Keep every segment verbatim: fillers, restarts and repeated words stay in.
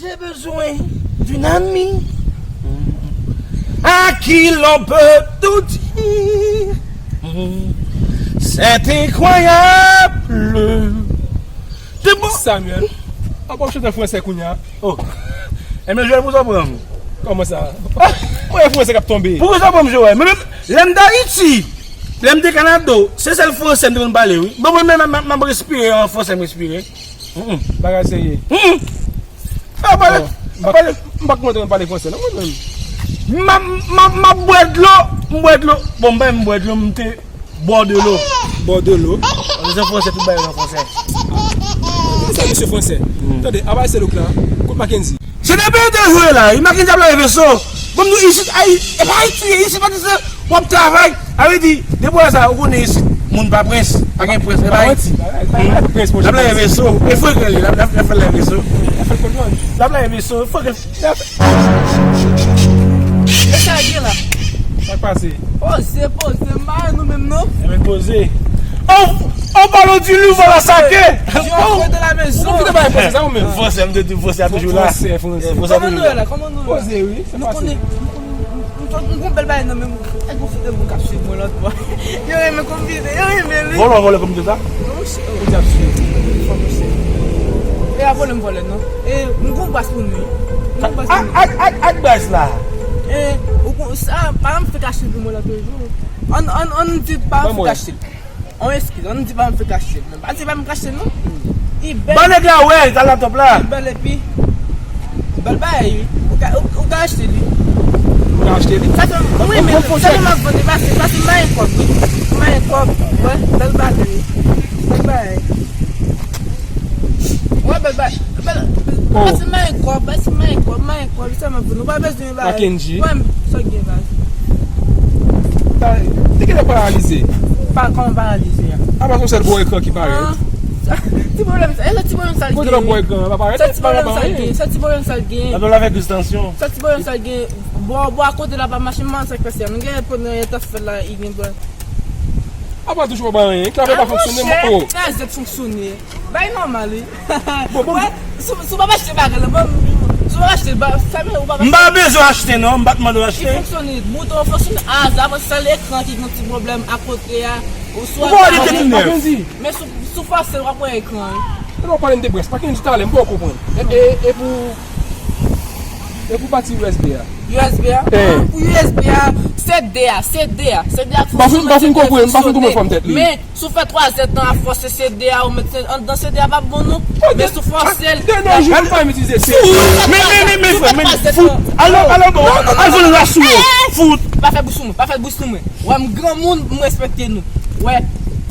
J'ai besoin d'une amie à qui l'on peut tout dire. C'est incroyable. Te bon. Samuel, an pa w chante an fransè kounye a? Oh. Enben, Joel, pou sa pran m. Kòman sa? Mwen, fransè k ap tonbe. Pou sa pran m, Joel? Mwen menm, lè m t Ayiti, lè m te Kanada, se sèl fransè m te konn pale, wi. Bon, mwen menm, m ap respire an fransè, m respire. Mm-mm. Bagay serye. Mm-mm. Ah, pale, pale. M pa konn pale fransè, non, mwen menm. M ap, m ap, m ap bwè dlo, m bwè dlo. Bon, m pa menm bwè dlo, m te bò de lo. Bò de lo. An fransè, tout bagay an fransè. Kisa, mesye fransè? Tande, apa se louk la. Kot Mackenzie? Se depi yo te jwe la, wi, Mackenzie ap lave veso. Bon, nou isit, ay, e pa Ayiti, isit pa di se w ap travay. A vle di, depi w wè sa, ou konnen isit, moun pa prens, pa gen prens, e pa Ayiti. L ap lave veso, e frekan li, l ap, l ap, l ap fè lave veso. L ap lave veso, frekan. Kisa gen la? Sa k pase? Poze, poze, m pa wè nou menm non. Enben poze. Oh, oh, pale di nou, vòlò sake. Yo, fè de la maison. Ou konn kite bay fransè sa ou menm? Fransè, m te di fransè a toujou la. Fransè, fransè. Fransè a toujou la. Kòman nou ye la? Kòman nou ye? Poze, wi. Nou konnen, nou konnen, nou, nou, nou gon bèl bagay nan men m. Nèg gon fide moun k ap swiv mwen lòt bò. Yo renmen konbite, yo renmen li. Vòlò, vòlò konbite sa? Non, monchè. Ou di ap swiv. Fò monchè. E a vòlè m vòlè non. E m gon bas pou nou. M gon bas pou nou. Ak, ak, ak bas la. E, ou kon, sa, pa m fè kache pou mwen lòt jou. Ann, ann, ann di pa m fè kache. On eskiz, ann di pa m fè kache. Pa di pa m kache non. Li bèl. Ban nèg la wè, sa laptop la. Li bèl epi bèl bagay wi. Ou ka, ou, ou ka achte li. Ou ka achte li? Sa fè m, wi, men sa fè m ap vann li, paske, paske m pa gen kòb wi. M pa gen kòb, wè, bèl bagay wi. Bèl bagay. Wè, bèl bagay. Bèl, paske m pa gen kòb, paske m pa gen kòb, m pa gen kòb, sa m ap vann. Ou pa bezwen bagay. Mackenzie. Wè, m, sa gen baz. Li genlè paralize. Pa, kòman paralize a? Apa se yon sèl bò ekran ki parèt? Ti pwoblèm sa, e sa ti pwoblèm sa l gen? Kote lòt bò ekran an pa parèt? Sa ti pwoblèm sa l gen? Sa ti pwoblèm sa l gen? Apre l avèk kriz tansyon. Sa ti pwoblèm sa l gen? Bò, bò akote la pa mache, m pa konn sa k pase a. Nou gen pwoblèm nan transfè la, li gen bò. Apa toujou pa anyen? Klavye pa fonksyone, mwen, oh. Sa zèt fonksyone. Bay nòmal wi. Bon, bon. Wè, si, si w pa achte bagay la, bon, si w pa achte, ba, sa vle ou pa achte. M pa bezwen achte non, m pa t mande w achte. Li fonksyone, bouton an fonksyone, a, sa pa sèl ekran ki gen ti pwoblèm akote a. Ou swa ou pa wè li te tou nèf. Men si, si w fòse, w ap wè ekran wi. E lè w pale m de brèch, pa gen di talè, m poko konprann. E, e, e pou, e pou pati U S B a? U S B a? Eh. Ah, pou U S B a, se de a, se de a, se de a. M pa fin, m pa fin konprann, m pa fin konprann fòm tèt li. Men, si w fè twa zèt nan a fòse se de a, ou met anndan se de a p ap bon non. Men si w fòse l, de, de, de, jis pa m itilize se. Men, men, men, men, frè, men, fout. Alò, alò, bon, al vann ras sou yo. Fout. Pa fè bouch sou mwen, pa fè bouch sou mwen. Wè, m granmoun, m respekte nou. Wè,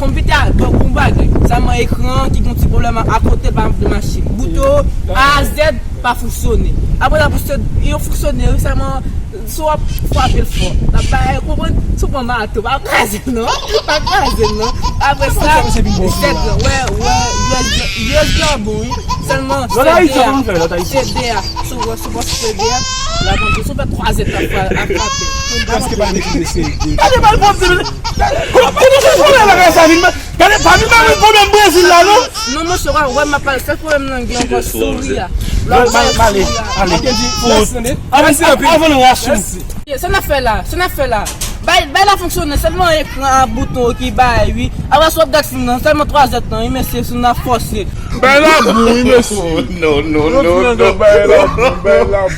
konbite a, bon, bon bagay. Sèlman ekran ki gen ti pwoblèm a, akote pa vle mache. Bouton A a Z pa fonksyone. Apre sa, pou se, yo fonksyone, wi, sèlman, si w ap frape l fò, l ap bay, konprann? Si w pran mato, pa kraze l non. Pa kraze l non. Apre sa, zèt lan, wè, wè, U S B, U S B a bon, wi. Sèlman, se de a. Se de a. Si w, si w pran se de a, l ap antre, si w fè twa zèt ap fra-, ap frape. Prèske pa gen ki deside. Gade mal pwòp de. Kote se fò la bagay sa vin? Gade, pa vin ba mwen pwoblèm Brezil la, non? Non, monchè, w ap wè m ap pale, sèl pwoblèm nan gen ankò souri a. Lè w pale souri a. Ale, ale. Avanse anpil. Avan nou rache. Sa n ap fè la? Sa n ap fè la? Bay, bay la fonksyone, sèlman ekran ak bouton ki bay, wi. Apre sa w ap gad fim nan, sèlman twa zèt nan, wi, mesye, si n ap fòse. Bay la bon, wi, mesye. Non, non, non, non. Bay la bon, bay la bon.